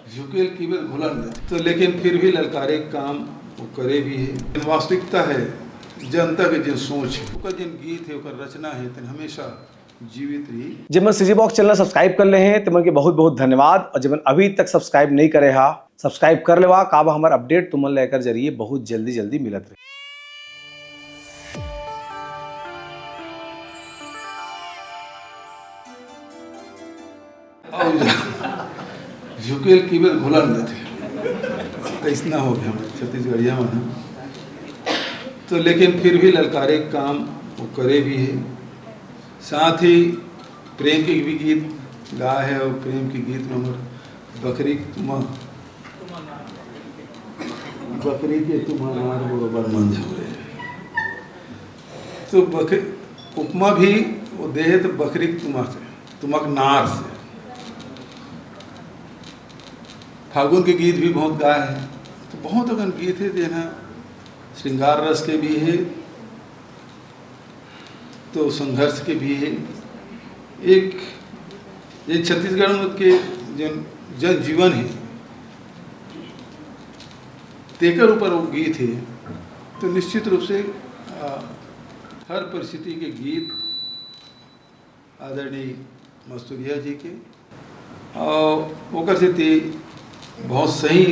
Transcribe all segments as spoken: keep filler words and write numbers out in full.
झुकेल किबेल घुलन जाथे। तो लेकिन फिर भी ललकारे काम वो करे भी हे। वास्तविकता हे, जनता के जेन सोच हे, ओकर जेन गीत हे, ओकर रचना हे, तेन हमेशा जीवित रही। जेमन CG Box channel subscribe कर ले हे, तेमन के बहुत बहुत धन्यवाद। और जेमन अभी तक subscribe नहीं करे हा, subscribe कर लेवा। काबर हमर update तुमन लेकर जरिए बहुत जल्दी जल्दी मिलत रही। अउ झुकेल किबेल घुलन जाथे, अइसना हो गया हमर छत्तीसगढ़िया मन ह। तो लेकिन फिर भी ललकारे काम वो करे भी हे। साथ ही प्रेम के भी गीत गाए हे, अउ प्रेम के गीत में हमर बकरी के तुमा, बकरी के तुमा नार बरोबर मन झुरे। तो बकरी उपमा भी वो दे हे तो बकरी के तुमा से, तुमा के नार से। फागुन के गीत भी बहुत गाए हे। तो बहुत अकन गीत हे, जेन ह श्रृंगार रस के भी हे, तो संघर्ष के भी हे। एक ये छत्तीसगढ़ में के जन, जन जीवन हे, तेकर ऊपर वो गीत हे, तो निश्चित रूप से, आ, हर परिस्थिति के गीत आदरणीय मस्तुरिया जी के, और ओकर सेती बहुत सही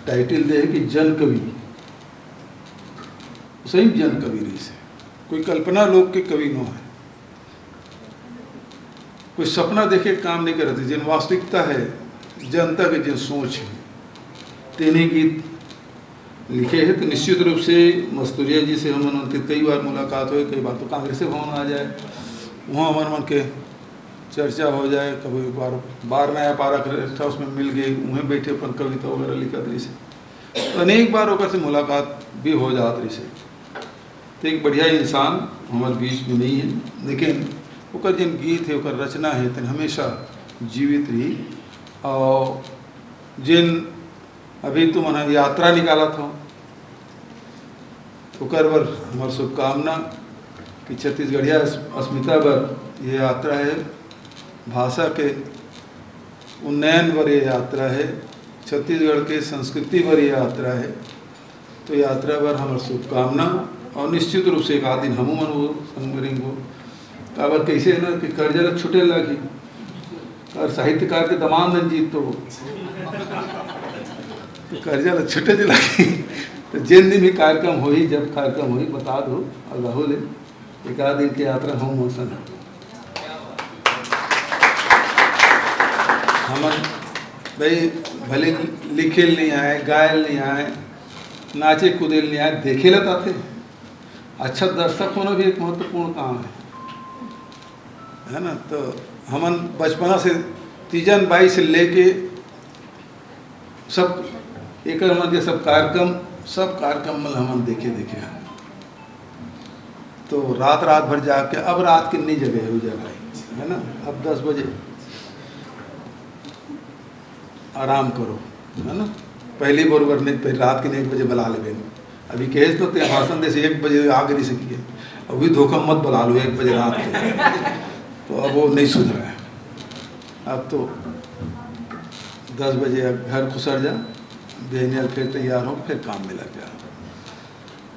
title दे हे कि जन कवि, सही जन कवि रहिस हे, कोई कल्पना लोक के कवि नो हे। कोई सपना देखे के काम नहीं करत हे, जेन वास्तविकता हे, जनता के जेन सोच हे, तेने गीत लिखे हे। तो निश्चित रूप से मस्तुरिया जी से हमन उनके कई बार मुलाकात होए, कई बार तो कांग्रेसे भवन आ जाए, वहाँ हमर मन के चर्चा हो जाए, कभी एक बार बार नया पारा के था, उसमें मिल गए, वहीं बैठे अपन कविता वगैरह लिखत रहिस हे। तो अनेक बार ओकर से मुलाकात भी हो जात रहिस हे। तो एक बढ़िया इंसान हमर बीच में नहीं हे, लेकिन ओकर जेन गीत हे, ओकर रचना हे, तेन हमेशा जीवित रही। और जेन अभी तुमन ह यात्रा निकालत हो, ओकर बर हमर शुभकामना कि छत्तीसगढ़िया अस-, अस्मिता बर ये यात्रा हे, भाषा के उन्नयन बर ये यात्रा हे, छत्तीसगढ़ के संस्कृति बर ये यात्रा हे। तो यात्रा बर हमर शुभकामना, और निश्चित रूप से एक आध दिन हमू मन वो संग रेंगो। काबर कइसे हे ना कि कर्जा ल छूटे लागही, और साहित्यकार के दमांद रंजीत तो, तो कर्जा ल छूटे जे लागही। तो जेन दिन भी कार्यक्रम होही, जब कार्यक्रम होही, बता दो, और राहुल हे, एक आध दिन के यात्रा हम मौसम। हमन भाई भले लिखे ल नहीं आए, गाए ल नहीं आए, नाचे कूदे ल नहीं आए, देखे ल त आथे। अच्छा दर्शक होना भी एक महत्वपूर्ण काम हे, है ना? तो हमन बचपना से तीजन बाई से लेके सब एकर मन के सब कार्यक्रम, सब कार्यक्रम मन हमन देखे, देखे हन। तो रात, रात भर जाग के, अब रात के नहीं जगे हो जाए भाई, है ना? अब दस बजे आराम करो, है ना? पहली बार अगर नहीं, पहले रात के एक बजे बुला लेबे। अभी कहे तो ते भाषण दे से एक बजे आगे नहीं सकी है, अभी धोखा मत बुला लो एक बजे रात के। तो अब वो नहीं सुधरा है। अब तो दस बजे घर खुसर जा, बिहनिया फिर तैयार हो, फिर काम में लग जा।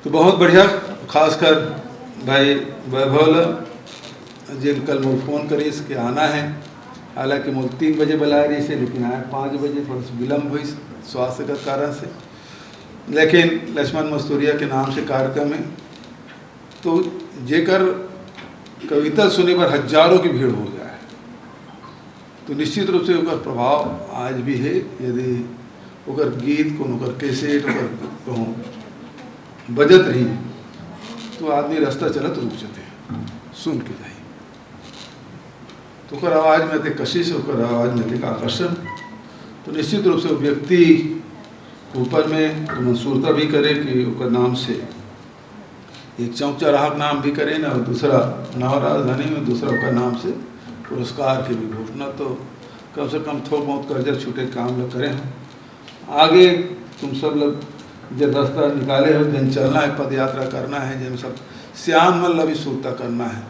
तो बहुत बढ़िया, खासकर भाई वैभव ल, जेन कल मोर फोन करिस के आना है, हालांकि मोर तीन बजे बुलाए रहिस हे, लेकिन आए पाँच बजे, थोड़ा सा विलंब हुई स्वास्थ्य के कारण से। लेकिन लक्ष्मण मस्तुरिया के नाम से कार्यक्रम है, तो जेकर कविता सुने बर हजारों की भीड़ हो जाए, तो निश्चित रूप से ओकर प्रभाव आज भी है। यदि ओकर गीत, कोनो ओकर कैसेट, ओकर कहूँ बजत रही, तो आदमी रास्ता चलत रुक जाते हैं, सुन के जाई। तो ओकर आवाज़ में ते कशिश, ओकर आवाज़ में ते आकर्षण, तो निश्चित रूप से वो व्यक्ति ऊपर में तो मंसूरता भी करे कि ओकर नाम से एक चौक चौराहा के नाम भी करें और दूसरा नवा राजधानी में दूसरा ओकर नाम से पुरस्कार के भी घोषणा। तो कम से कम थोक बहुत कर्जा छूटे काम ल करें हम। आगे तुम सब लोग जे रास्ता निकाले हो, जिन चलना है, पद यात्रा करना है, जिन सब सियान मन ल भी सुरता करना है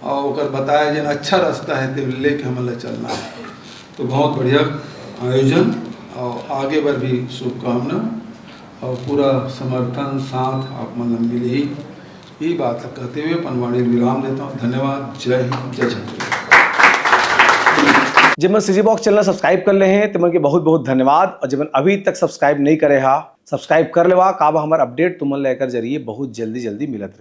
और ओकर बताया जिन अच्छा रास्ता है, ते लेके हमन ल चलना है। तो बहुत बढ़िया आयोजन और आगे बर भी शुभकामना और पूरा समर्थन साथ आप मन ला मिलही। यही बात ला कहते हुए अपन वाणी विराम देता हूँ। धन्यवाद। जय हिंद, जय छत्तीसगढ़। जेमन सीजी बॉक्स चैनल सब्सक्राइब कर ले हैं तेमन के बहुत बहुत धन्यवाद, और जेमन अभी तक सब्सक्राइब नहीं करे हा, सब्सक्राइब कर लेवा। काबर हमर अपडेट तुमन लेकर जरिए बहुत जल्दी जल्दी मिलत रही।